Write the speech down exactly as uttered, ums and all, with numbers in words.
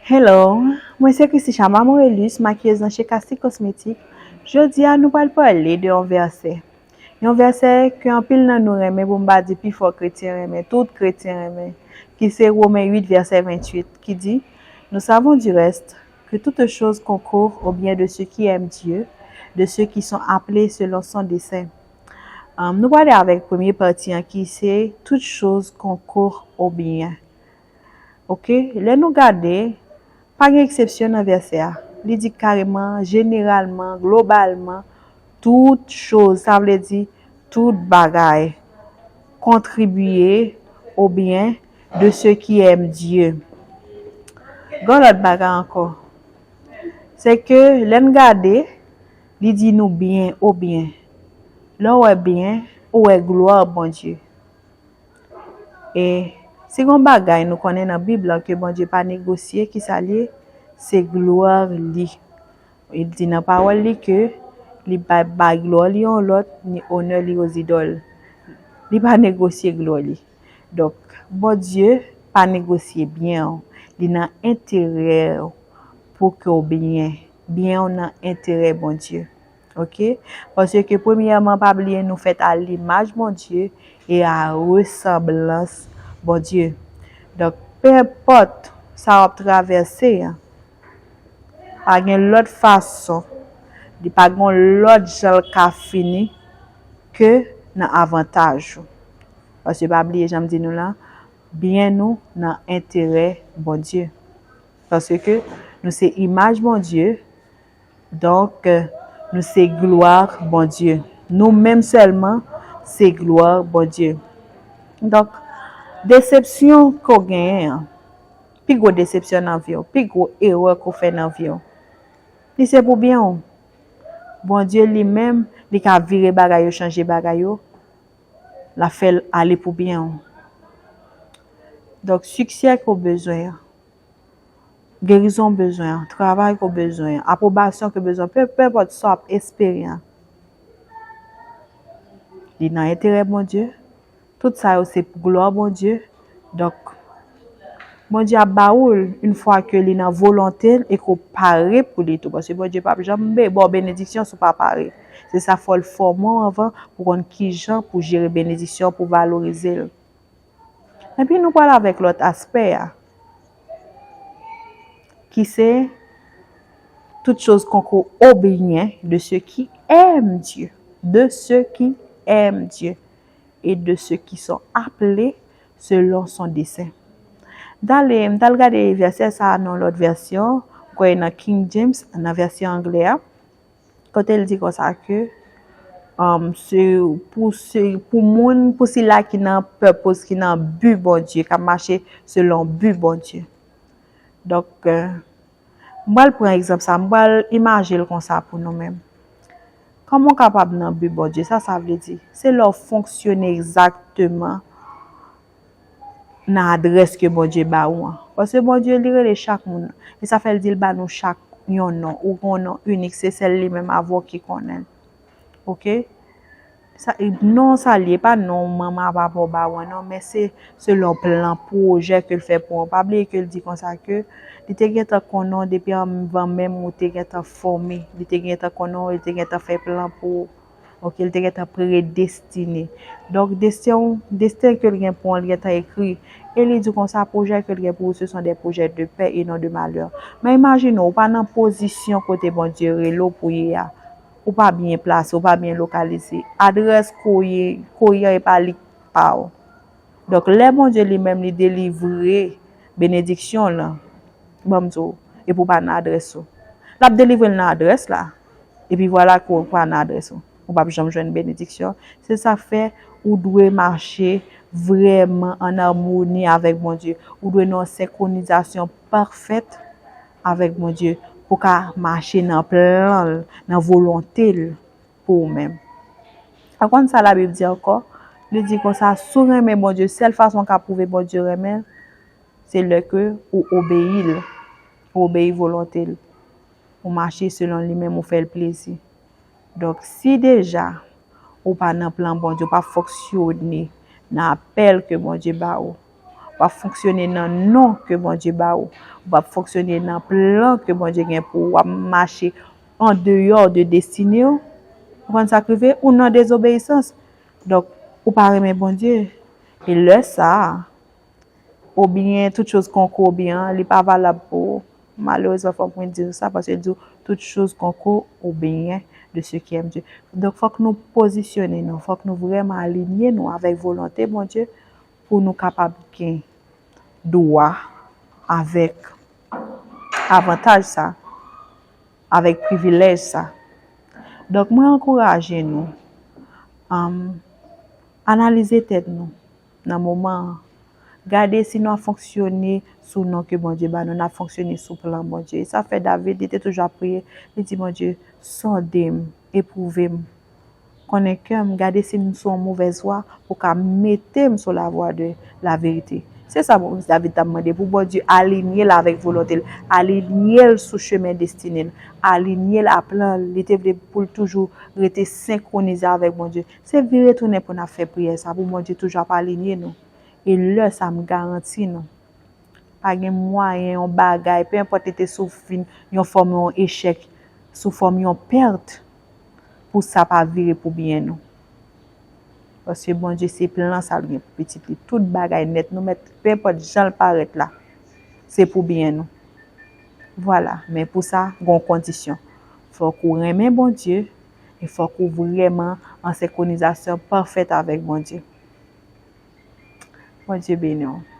Hello, mwen se Christicha Mamorelus, makiyez nan Chez Casti Cosmétique. Jodi a, nou pral pale de yon vèsè. Yon vèsè ke anpil nan nou renmen, pou m pa di pi fò kretyen renmen, tout kretyen renmen, ki se Women uit vèsè venntuit, ki di, Nous savons du reste que toutes choses concourent au bien de ceux qui aiment Dieu, de ceux qui sont appelés selon son dessein. Um, nou prale avèk premye pati an ki se Toutes choses concourent au bien. Ok, lè nou gade, pa gen eksepsyon nan vèsè a. Li di kareman, jeneralman, globalman, tout choz, sa vle di tout bagay, contribuent au bien de ceux qui aiment Dieu. Gen lòt bagay ankò. Se ke lè n gade, li di nou byen, o byen. Lè w wè byen, ou wè glwa Bondye. E si gon bagay nou konnen nan Bib lan ke Bondye pa negosye, ki sa l ye? Se glwa li. Li di nan pawòl li ke li pa bay glwa li yon lòt, ni onè li ozidòl. Li pa negosye glwa li. Donk, Bondye pa negosye byen w. Li nan enterè w pou ke w byen. Byen w nan enterè Bondye. Ok? Paske premyèman, pa bliye nou fèt a limaj Bondye e a resanblans Bondye. Donk, pe enpòt sa w ap travèse an, pa gen lòt fason, li pa gen lòt jan l ka fini ke nan avantaj ou. Paske pa bliye jan m di nou la, byen nou nan enterè Bondye. Paske nou se imaj Bondye, donk, nou se glwa Bondye. Nou menm sèlman, se glwa Bondye. Donk, desepsyon ke w genyen an, pi gwo desepsyon nan vi w, pi gwo erè ke w fè nan vi w, li se pou byen w. Bondye li menm, li ka vire bagay yo, chanje bagay yo, l ap fè l ale pou byen w. Donk, siksè ke w bezwen an, gerizon w bezwen an, travay ke w bezwen an, apwobasyon ke w bezwen an, pe, pe enpòt sa w ap espere an, li nan enterè Bondye. Tout sa yo se pou glwa Bondye. Donk, Bondye ap ba ou l, yon fwa ke li nan volonte l e ke w pare pou li tou. Paske Bondye p ap janm be-, ba w benediksyon si w pa pare. Se sa, fò l fòme w anvan pou konn kijan pou jere benediksyon, pou valorize l. Epi nou pral avèk lòt aspè a, ki se toutes choses concourent au bien de ceux qui aiment Dieu, de ceux qui aiment Dieu et de ceux qui sont appelés selon son dessein. M t al, m t al gade vèsè sa a nan lòt vèsyon, m kwè nan King James, nan vèsyon anglè a. Kote l di konsa ke, um, se pou, se pou moun, pou sila ki nan purpose, ki nan bi Bondye, k ap mache selon bi Bondye. Donk, euh, m pral pran egzanp sa, m pral imaje l konsa pou nou menm. Kòman w kapab nan bi Bondye? Sa, sa vle di, se lè w fonksyone egzakteman nan adrès ke Bondye ba ou an. Paske Bondye, li rele chak moun. E sa fè l di l ba nou chak yon non. Ou gen yon non inik, se sèl li menm avè w ki konnen l. Ok? Sa, non sa l ye, pa non manman, papa w ba ou an, non, men se selon plan, pwojè ke l fè pou ou. Pa bliye ke l di konsa ke li te gentan konnen w depi anvan menm ou te gentan fòme. Li te gentan konnen w, li te gentan fè plan pou ou. Ok, li te gentan predestine. Donk, desten, desten ke l gen pou ou, li gentan ekri. E li di konsa, projets que l gen pour vous, ce sont des projets de paix et non de malheur. Men imajine w, ou pa nan pozisyon kote Bondye rele w pou ye a. Ou pa byen plase, ou pa byen lokalize. Adrès kote w ye, kote w ye a, e pa li k pa w. Donk, lè Bondye li menm li delivre benediksyon l lan, ban m di w, epi w pa nan adrès ou. L ap delivre l nan adrès la, epi vwala ke w pa nan adrès ou. Ou p ap janm jwenn benediksyon. Se sa k fè ou dwe mache vrèman an amoni avèk Bondye. Ou dwe nan yon senkronizasyon pafèt avèk Bondye pou w ka mache nan plan l, nan volonte l pou ou menm. Ou konn sa Labib di ankò? Li di konsa, si w renmen Bondye, sèl fason w ka pwouve Bondye renmen l, se lè ke ou obeyi l, ou obeyi volonte l, ou mache selon li menm, ou fè l plezi. Donk, si deja ou pa nan plan Bondye, ou pa fonksyone nan apèl ke Bondye ba ou, W ap fonksyone nan non ke Bondye ba ou. W ap fonksyone nan plan ke Bondye gen pou ou. W ap mache an deyò de destine w. Ou konn sa k rive? Ou nan dezobeyisans. Donk, ou pa renmen Bondye. E lè sa a, oubyen tout chose concourt au bien, li pa valab pou ou. Malerezman, fòk mwen di w sa, paske l di w, tout chose concourt au bien de ceux qui aiment Dieu. Donk, fòk nou pozisyone nou, fòk nou vrèman alinye nou avèk volonte Bondye pou nou kapab gen dwa avèk avantaj sa, avèk privilèj sa. Donk, mwen ankouraje nou, um, analize tèt nou nan moman an. Gade si nou ap fonksyone sou non ke Bondye ba nou, n ap fonksyone sou plan Bondye. E sa fè David, li te toujou ap priye, li di, Bondye, sonde m, epwouve m, konnen kè m, gade si m sou yon movèz vwa, pou ka mete m sou lavwa de laverite. Se sa David t ap mande, pou Bondye alinye l avèk volonte l, alinye l sou chemen destine l, alinye l a plan l. Li te vle pou l toujou rete senkwonize avèk Bondye. Se vire tounen pou n ap fè priyè sa, pou Bondye toujou ap alinye nou. E lè sa, m garanti nou, pa gen mwayen yon bagay, pe enpòt li te sou fin yon fòm yon echèk, sou fòm yon pèt, pou sa pa vire pou byen nou. Paske Bondye se plan sa l gen pou pitit li. Tout bagay nèt nou mèt, pe enpòt jan l parèt la, se pou byen nou. Vwala, men pou sa, gon kondisyon. Fòk ou renmen Bondye, e fòk ou vrèman an senkwonizasyon pafèt avèk Bondye. Bondye beni w.